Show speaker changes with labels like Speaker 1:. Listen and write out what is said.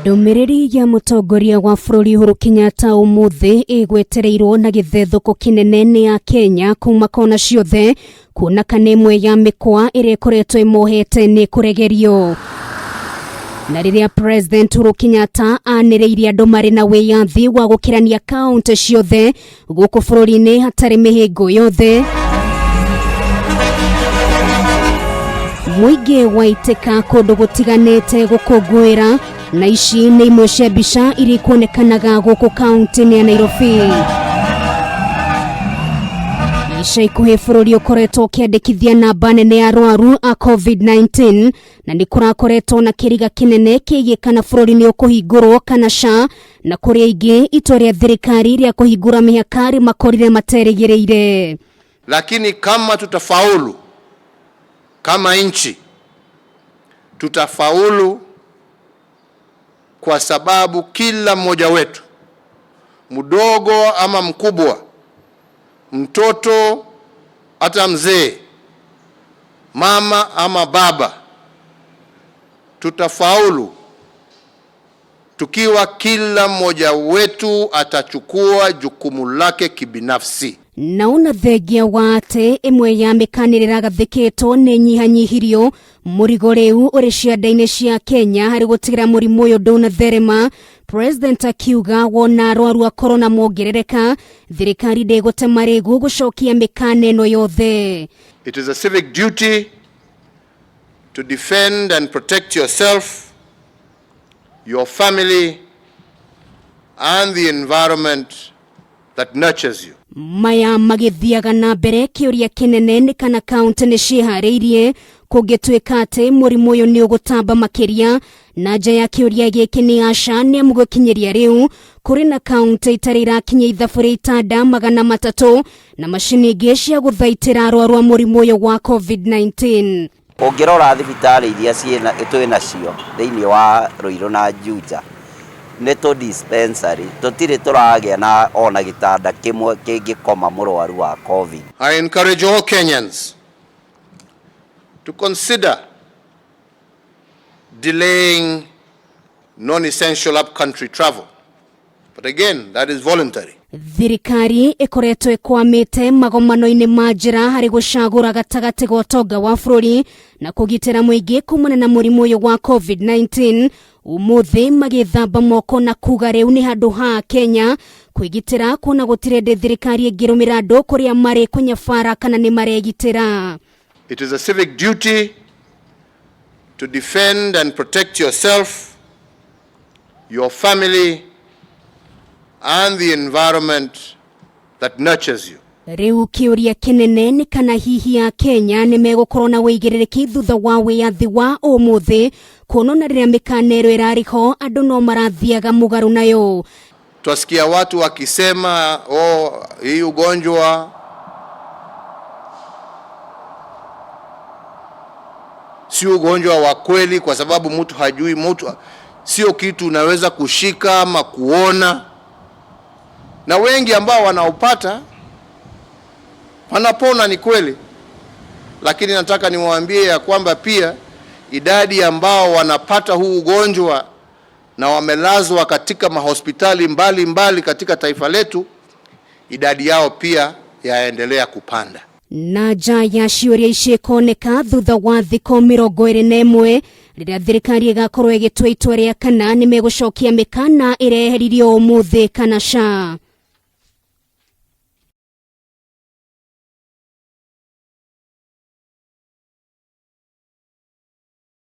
Speaker 1: Ndũmĩrĩri ya mũtongoria wa bũrũri Uhuru Kenyatta ũmũthĩ ĩgwetereirwo na gĩthethũko kĩnene nĩ ya Kenya kuma kona ciothe kuona kana ĩmwe ya mĩkwa ĩrĩa ĩkoretwo ĩmohete nĩ kũregerio. Na rĩrĩa President Uhuru Kenyatta anĩrĩire andũ marĩ na wĩyathi wa gũkĩrania kaũntĩ ciothe gũkũ bũrũri-inĩ hatarĩ mĩhĩngo yothe, mũingĩ waitĩka kũndũ gũtiganĩte gũkũngũĩra, na ici nĩ imwe cia mbica iria ikuonekanaga gũkũ kaũntĩ-inĩ ya Nairobi. Ica ikuhĩ bũrũri ũkoretwo ũkĩandĩkithia namba nene ya arwaru a COVID-19 na nĩ kũrakoretwo na kĩriga kĩnene kĩgiĩ kana bũrũri nĩ ũkũhingũrwo kana ca, na kũrĩ aingĩ itua rĩa thirikari rĩa kũhingũra mĩhaka rĩmakorire materĩgĩrĩire.
Speaker 2: Lakini kama tutafaulu kama nchi, tutafaulu kwa sababu kila mmoja wetu, mdogo ama mkubwa, mtoto hata mzee, mama ama baba, tutafaulu tukiwa kila mmoja wetu atachukua jukumu lake kibinafsi.
Speaker 1: Naona thengia wa atĩ ĩmwe ya mĩkana ĩrĩa ĩragathĩkĩtwo nĩ nyihanyihirio mũrigo rĩu ũrĩ cianda-inĩ cia Kenya harĩ gũtigĩra mũrimũ ũyũ ndũnatherema. President akiuga wona arwaru a corona mongerereka, thirikari ndĩgũte marĩgu gũcokia mĩkana ĩno yothe.
Speaker 2: It is a civic duty to defend and protect yourself, your family, and the environment that nurtures you.
Speaker 1: Maya magĩthiaga na mbere, kĩũria kĩnene nĩ kana kaũntĩ nĩ ciĩharĩirie kũngĩtuĩka atĩ mũrimũ ũyũ nĩ ũgũtamba makĩria, na nja ya kĩũria gĩkĩ nĩ aca, nĩ amu gũkinyĩria rĩu kũrĩ na kaũntĩ itarĩ irakinyia ithabu rĩa itanda 300 na macini ingĩ cia gũthaitĩra arwaru a mũrimũ ũyũ wa COVID-19.
Speaker 3: Ũngĩrora thibitarĩ iria twĩ nacio thĩinĩ wa Ruiru na Juja nĩ tũ dispensary, tũtirĩ tũragĩa na ona gĩtanda kĩmwe kĩngĩkoma mũrwaru wa COVID.
Speaker 2: I encourage all Kenyans to consider delaying non-essential upcountry travel. But again, that is voluntary.
Speaker 1: Thirikari ĩkoretwo ĩkwamĩte magomano-inĩ ma njĩra harĩ gũcagũra gatagatĩ ga ũtonga wa bũrũri na kũgitĩra mũingĩ kumana na mũrimũ ũyũ wa COVID-19. Ũmũthĩ magĩthamba moko na kuga rĩu nĩ handũ ha Kenya kwĩgitĩra, kuona gũtirĩ hĩndĩ thirikari ĩngĩrũmĩra andũ kũrĩa marĩ kũnyabara kana nĩ maregitĩra.
Speaker 2: It is a civic duty to defend and protect yourself, your family, and the environment that nurtures you.
Speaker 1: Rĩu kĩũria kĩnene nĩ kana hihi a Kenya nĩ megũkorwo na wĩigĩrĩrĩki thutha wa wĩyathi wa ũmũthĩ, kuona ona rĩrĩa mĩkana ĩro ĩrarĩ ho andũ no marathiaga mũgarũ nayo.
Speaker 2: Twasikia watu wakisema, oh, hii ugonjwa si ugonjwa wa kweli kwa sababu mtu hajui, mtu sio kitu unaweza kushika ama kuona, na wengi ambao wanaupata wanapona, ni kweli, lakini nataka niwaambie ya kwamba pia idadi ambao wanapata huu ugonjwa na wamelazwa katika mahospitali mbali mbali katika taifa letu, idadi yao pia yaendelea kupanda.
Speaker 1: Na nja ya ciũria ici ĩkoneka thutha wa thikũ 21 rĩrĩa thirikari ĩgakorwo ĩgĩtua itua rĩa kana nĩ megũcokia mĩkana ĩrĩa yeheririo ũmũthĩ kana ca.